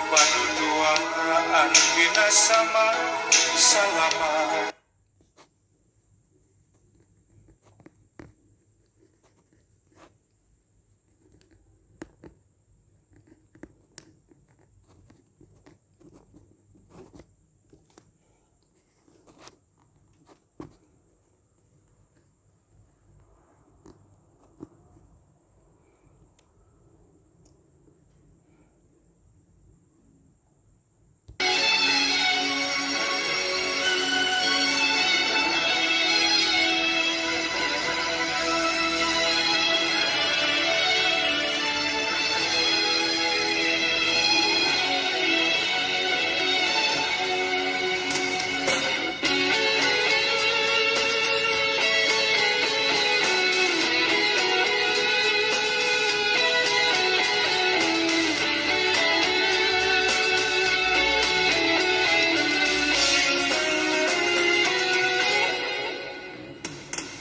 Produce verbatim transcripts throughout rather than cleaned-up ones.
Paduduaan bina sama salama.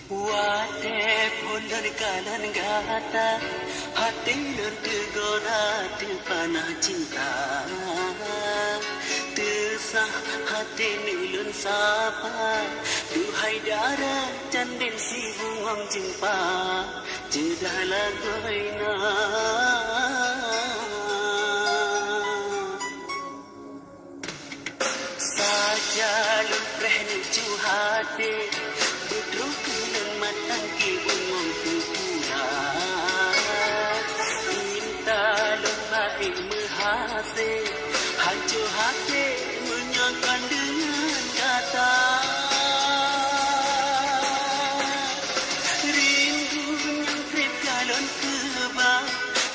Watèe phôn lôn kalon gata, até lôn teugoda teupana cinta. Teusah até lôn sapa, duhai dara candén si bungöng jeumpa, ceudah lagoina. Saja lôn preh neucu até, beudroe keu lôn mantong keu bungöng peupulan. Pinta lôn baék meuhasé, hanco até meunyoe kon deungon gata. Rindu nyang trép ka lôn keubah,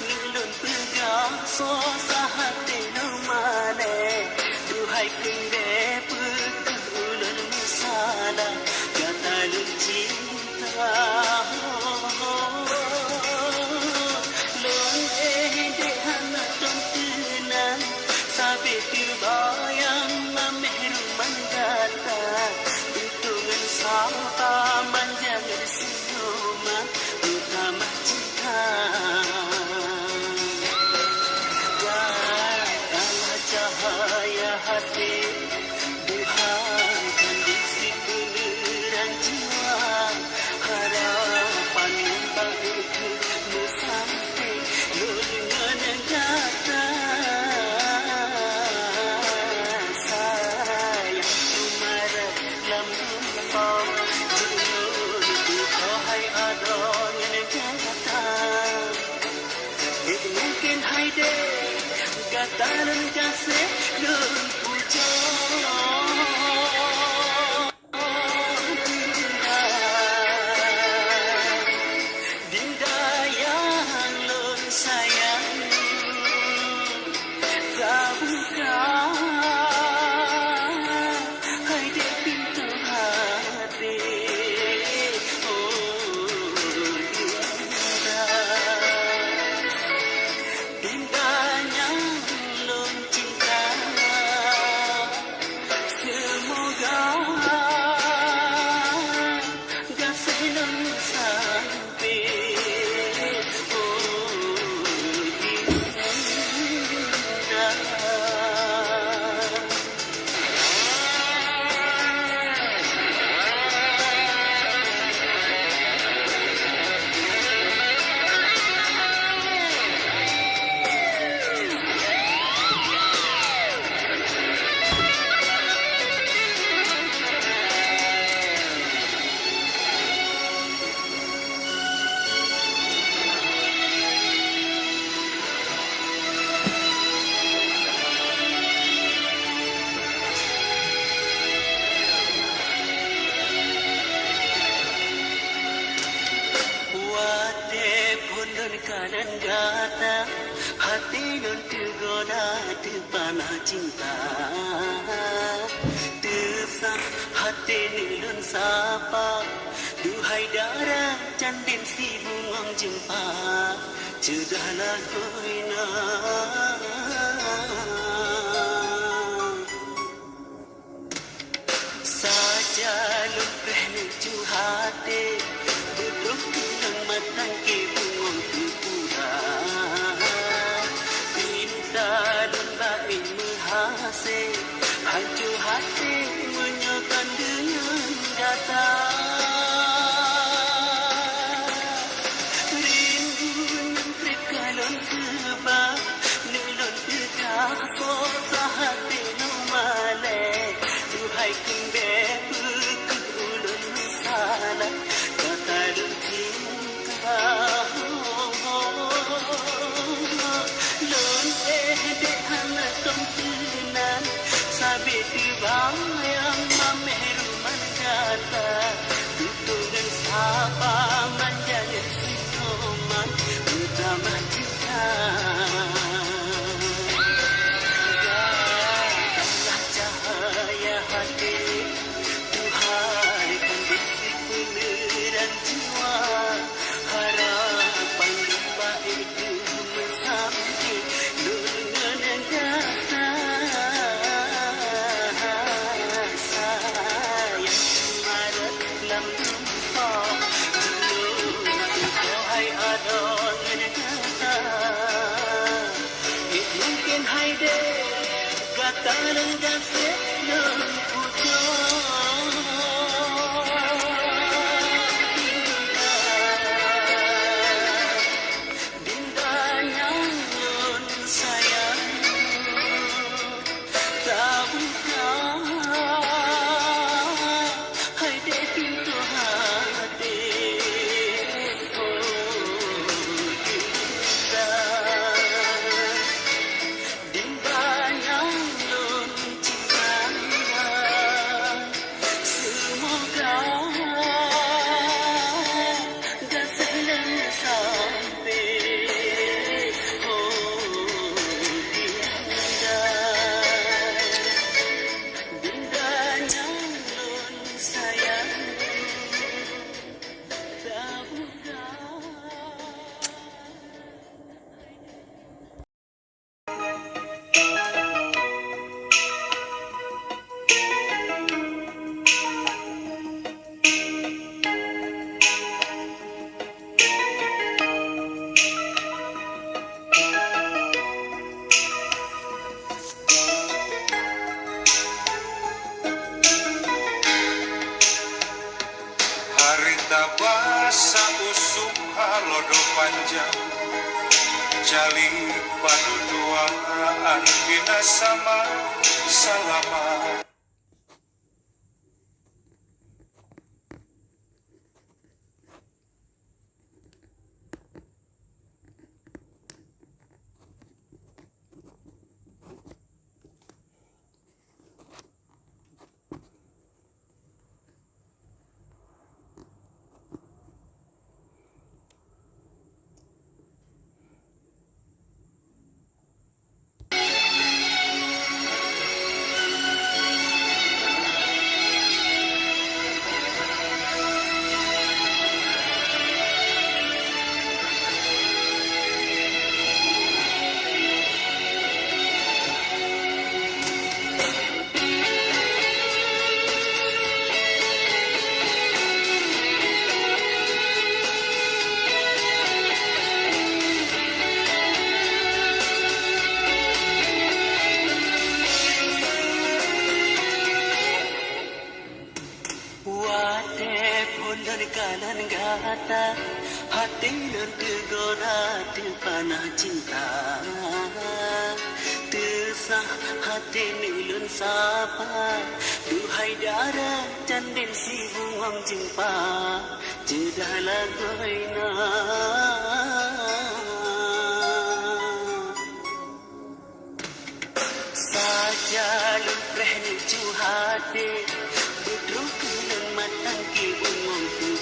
neuk lôn peugah soe sahat teuh lôn malèe. Duhai keumbèe, peu kheueh ulôn meusalah, gata lôn cinta. Lôn éh dèk hana tom teunang, sabé teubayang lam méh rumoh gata. Beutôi ngon sapa manja ngon seunyuman, meutamah cinta. Gatalah cahya até, Tuhan kan di situ neurang jiwa. Harapan nyang baru meusampé lôn ngon gata. Sayang cumarat lam lumpah, jeuet lôn tutoe hai adoe ngon gata. Mungkin hai deh, gata lôn gaséh lôn pujoe. Dinda nyang lôn sayang, tabuka hai deh pintoe até, oh Dinda. Dinda nyang lôn cinta, seumoga gaséh lôn sampé, oh Dinda. Watèe phôn lôn kalon gata, até lôn teugoda teupana cinta. Teusah até lôn sapa, duhai dara candén si bungöng jeumpa, ceudah lagoina. Saja lôn preh neucu até, beudôh keu lôn mantong keu bungöng peupulan. Pinta Aséh, hanco até meunyoe kon deungon gata. Rindu nyang treb ka lôn keubah, neulôn peugah soe sahaté lôn malée. Duhai keumbée, peu kheueh ulôn meusalah, gata lôn cinta. Lôn éh dék hana tom keunan, sabé teubayang maméh ruman gata. Tutoe ngon sapa manjanya sinoman meutamah cinta. Gatalah cahya até, Tuhan, pandai si peuneuran jiwa. Harapan lôn bak ék deuh meusampoe lôn ngon gata. Sayang marat lam lumpah, jinoe tutoe hai adoe ngon gata. Ék mungken hai dék, gata lôn gaséh lôn pujoe. Dinda nyang lôn sayang, tabuka hai dék pintoe até, oh Dinda. Dinda nyang lôn cinta, seumoga gaséh lôn sampoe, oh Dinda. Dinda nyang lôn sayang, tabuka. Harita basa usum halodo panjang, cali paduduaan pina sama salama. Watée phon lôn kalon gata, até lôn teugora teupana cinta. Teusah até neulôn sapa, duhai dara candén si bungong jeumpa, ceudah lagoina. Saja lôn preh neucuh até, beudroe keu lôn mantong keu bungong keu